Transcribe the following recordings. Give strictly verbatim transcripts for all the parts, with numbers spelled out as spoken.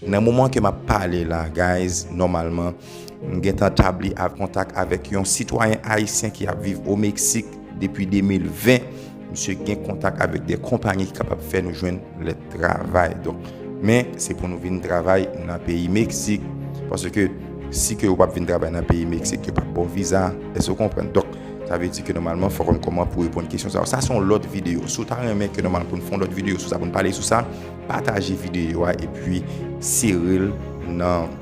Nan moman ke m ap pale la, guys, nòmalman, m gentan tabli a kontak avèk yon sitwayen ayisyen ki ap viv o Meksik depi de mil ven. Misye gen kontak avèk de konpayi ki kapab fè nou jwenn lèt travay. Donk, men se pou nou vin travay nan peyi Meksik. Paske si ke ou p ap vin travay nan peyi Meksik, yo p ap ba w viza. Èske w konprann? Donk, sa vle di ke nòmalman, fò w konn kòman pou reponn kesyon sa yo. Sa se yon lòt videyo. Si w ta renmen ke nòmalman pou n fè yon lòt videyo sou sa, pou n pale sou sa, pataje videyo a epi sere l nan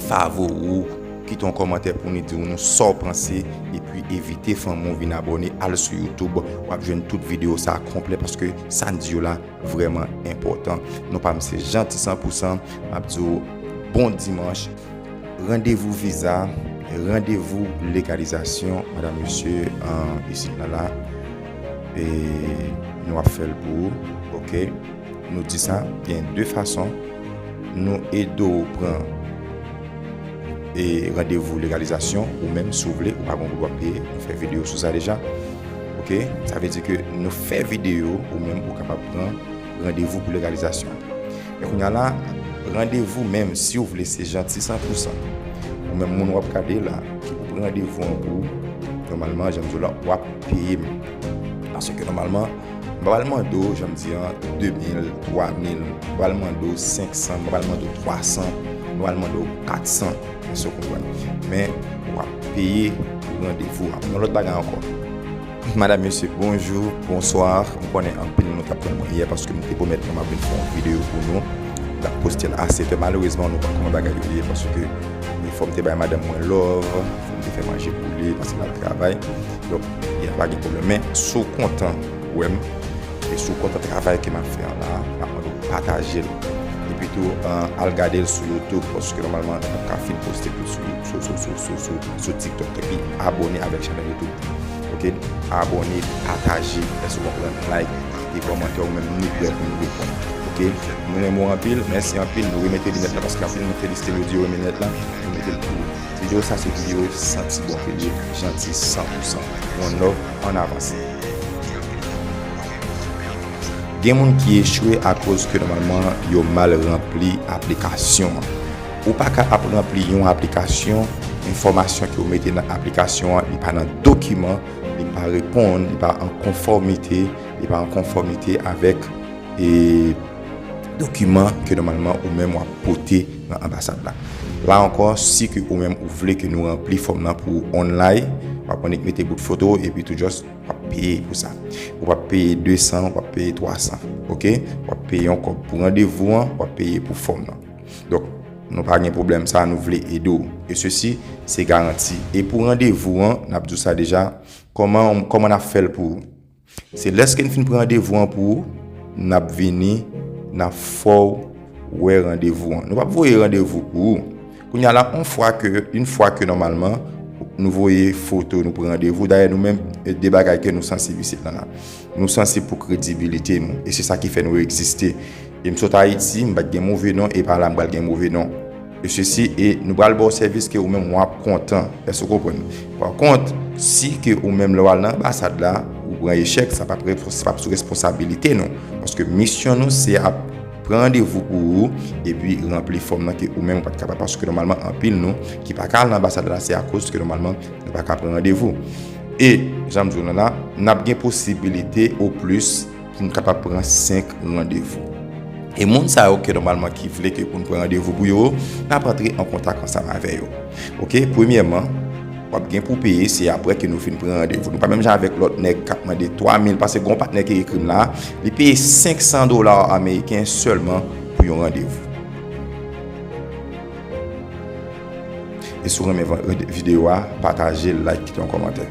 favori w, kite yon kòmantè pou nou di nou sa w panse, epi envite fanmi w vin abòne, al sou YouTube, w ap jwenn tout videyo sa konplè, paske sa n di yo la vrèman enpòtan. Non pa m se Jeanty san pou san, m ap di w bon dimanch, randevou viza, randevou legalizasyon, madam, mesye, an, isit la la, e nou ap fè l pou ou, oke? Nou di sa, gen de fason nou ede w pran e randevou legalizasyon, ou menm, si w vle, ou pa gon goud w ap peye, nou fè videyo sou sa deja. Oke? Sa vle di ke nou fè videyo, ou menm, ou kapab pran randevou pou legalizasyon. Men kounye a la, randevou menm, si w vle, se Jeanty san pou san. Ou menm, moun w ap gade la, ki pou pran randevou an pou ou, nòmalman, jan m di w la, w ap peye m. Paske nòmalman, m pa pral mande w, jan m di an, de mil, twa mil, m pa pral mande w senk san, m pa pral mande w twa san, m pa pral mande w kat san. Èske w konprann? Men, w ap peye pou randevou a. Yon lòt bagay ankò. Madam, mesye, bonjou, bonswa. M konnen anpil nou t ap tann mwen yè paske m te pwomèt nou m ap vin fè yon videyo pou nou. M t ap poste l a sèt è. Malerezman, nou konn kòman bagay yo ye paske fò m te bay madanm mwen love, fò m te fè manje pou li, paske l al travay. Donk, gen, pa gen pwoblèm. Men, si w kontan wè m, e si w kontan travay ke m ap fè an la, m ap mande w pataje l. Epi tou, an, al gade l sou YouTube, paske nòmalman, m ap ka fin poste tout sou, sou, sou, sou, sou, sou, sou TikTok. Epi abòne avèk chanèl YouTube. Oke? Abòne, pataje, èske w konprann? Like, kite kòmantè, ou menm nou prè pou nou reponn. Oke? Nou renmen w anpil, mèsi anpil, nou remete linèt la, paske anpil moun felisite m, yo di yo renmen linèt la, nou mete l pou ou. Videyo sa se videyo santi bon ke li, Jeanty san pou san. One love, ann avanse. Gen moun ki echwe akoz ke nòmalman yo mal ranpli aplikasyon an. Ou pa ka ap ranpli yon aplikasyon, enfòmasyon ke ou mete nan aplikasyon an, li pa nan dokiman, li pa reponn, li pa an konfòmite, li pa an konfòmite avèk, e, dokiman ke nòmalman ou menm w ap pote nan anbasad la. La ankò, si ke ou menm ou vle ke nou ranpli fòm nan pou ou online, w ap annik mete bout foto epi tou just w ap peye pou sa. Ou p ap peye de san, w ap peye twa san. Oke? W ap peye yon kòb pou randevou an, w ap peye pou fòm nan. Donk, nou pa gen pwoblèm sa, nou vle ede w. E sesi, se garanti. E pou randevou an, n ap di w sa deja, kòman, kòman n ap fè l pou ou? Se lèske n fin pran randevou an pou ou, n ap vini, n ap fè w wè randevou an. Nou p ap voye randevou pou ou. Kounye a la, yon fwa ke, yon fwa ke nòmalman, nou voye foto, nou pran randevou. Dayè, nou menm, de bagay ke nou sansib isit la la. Nou sansib pou kredibilite nou. E se sa ki fè nou egziste. E m sot Ayiti, m pa t gen move non, e pa la m pral gen move non. E sesi, e nou pral ba w sèvis ke ou menm w ap kontan. Èske w konprann? Pa kont, si ke ou menm lè w al nan anbasad la, ou pran echèk, sa p ap, sa p ap sou responsabilite nou. Paske misyon nou, se ap pran randevou pou ou, epi ranpli fòm nan ke ou menm ou pa t kapab. Paske nòmalman, anpil nou ki pa ka al nan anbasad la, se akoz ke nòmalman, nou pa ka pran randevou. E, jan m di w la, n ap gen posibilite, o plis, pou n kapab pran senk randevou. E moun sa yo ke nòmalman ki vle ke pou n pran randevou pou yo, n ap antre an kontak ansanm avè yo. Oke, premyèman, w ap gen pou peye, se apre ke nou fin pran randevou. Nou pa menm jan avèk lòt nèg k ap mande twa mil, paske gon patnè ki ekri m la, li peye senk san dola ameriken sèlman pou yon randevou. E si w renmen van-, videyo a, pataje l, like, kite yon kòmantè.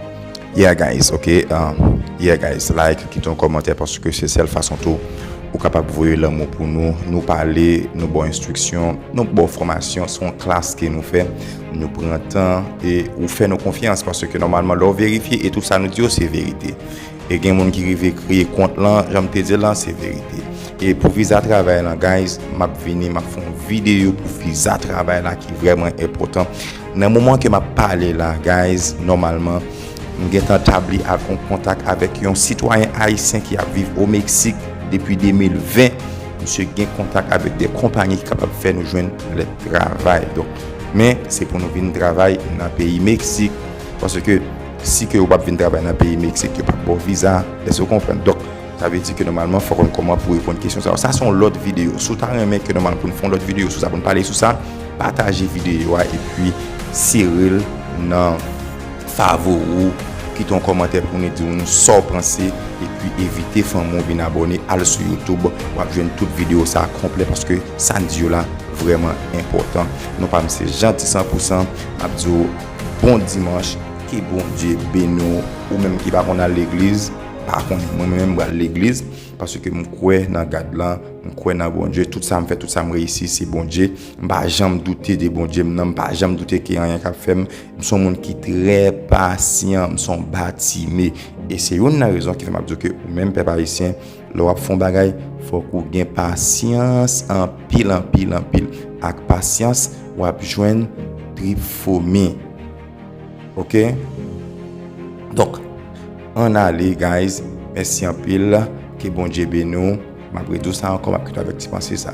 Yeah, guys, ok, um, yeah, guys, like, kite yon kòmantè, paske se sèl fason tou ou kapab voye lanmou pou nou. Nou pale, nou ba w enstriksyon, nou ba w fòmasyon, se yon klas ke nou fè. Nou pran tan e ou fè nou konfyans, paske nòmalman, lè w verifye e tout sa nou di yo, se verite. E gen moun ki rive kreye kont lan, jan m te di l lan, se verite. E pou viza travay lan, guys, m ap vini, m ap fè yon videyo pou viza travay la ki vrèman enpòtan. Nan moman ke m ap pale la, guys, nòmalman, m gentan tabli ak yon kontak avèk yon sitwayen ayisyen ki ap viv o Meksik depi de mil ven. se gen kontak avèk de konpayi ki kapab fè nou jwenn lè travay. Donk, men se pou nou vin travay nan peyi Meksik, paske si ke ou p ap vin travay nan peyi Meksik, yo p ap ba w viza, èske w konprann? Donk, sa vle di ke nòmalman, fòk ou konn kòman pou reponn kesyon sa yo. Sa se yon lòt videyo. Si w ta renmen ke nòmalman pou n fè yon lòt videyo sou sa, pou n pale sou sa, pataje videyo a epi sere l nan favori w, kite yon kòmantè pou nou di nou sa w panse, epi envite fanmi w vin abòne, al sou YouTube, w ap jwenn tout videyo sa a konplè, paske sa n di yo la vrèman enpòtan. Non pa m se Jeanty san pou san, m ap di w bon dimanch, ke Bondye beni w, ou menm ki pa konn al legliz, pa konnen, mwen menm m pral legliz, paske m kwè nan God lan, m kwè nan Bondye, tout sa m fè, tout sa m reyisi, se Bondye. M pa janm doute de Bondye m nan, m pa janm doute ke anyen k ap fè m. M se yon moun ki trè pasyan, m se yon batime. E se youn nan rezon ki fè m ap di w ke ou menm pèp ayisyen, lè w ap fè yon bagay, fòk ou gen pasyans anpil, anpil, anpil. Ak pasyans, w ap jwenn trip fomi. Oke? Donk, ann ale, guys. Mèsi anpil. Ke Bondye beni w. M ap redi w sa ankò, m ap kite w avèk ti panse sa.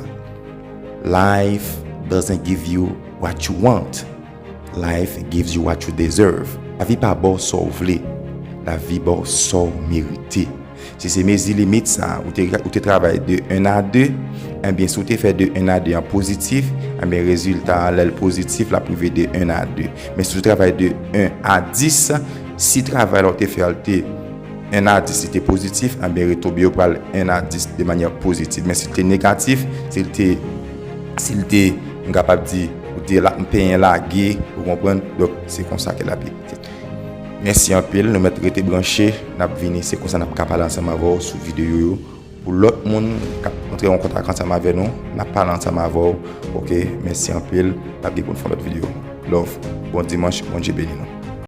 Life doesn't give you what you want. Life gives you what you deserve. Lavi pa ba w sa w vle. Lavi ba w sa w merite. Si se mezi limit sa, ou te, ou te travay de en a de, enben, si w te fè de en a de an pozitif, enben, rezilta a, lè l pozitif, l ap rive de en a de. Men si w travay de en a dis, si travay la ou te fè a, l te en a dis, li te pozitif, enben, retonbe yo pral en a dis de manyè pozitif. Men si l te negatif, si l te, si l te, m kapab di, ou te la, penyen lage, ou konprann? Donk, se konsa ke l ap ye. Mèsi anpil, nou mèt rete branche, n ap vini, se konsa n ap ka pale ansanm avè w sou videyo yo. Pou lòt moun k ap antre an kontak ansanm avè nou, n ap pale ansanm avè w. Oke, mèsi anpil, n ap gen pou n fè yon lòt videyo. Love, bon dimanch, Bondye beni nou.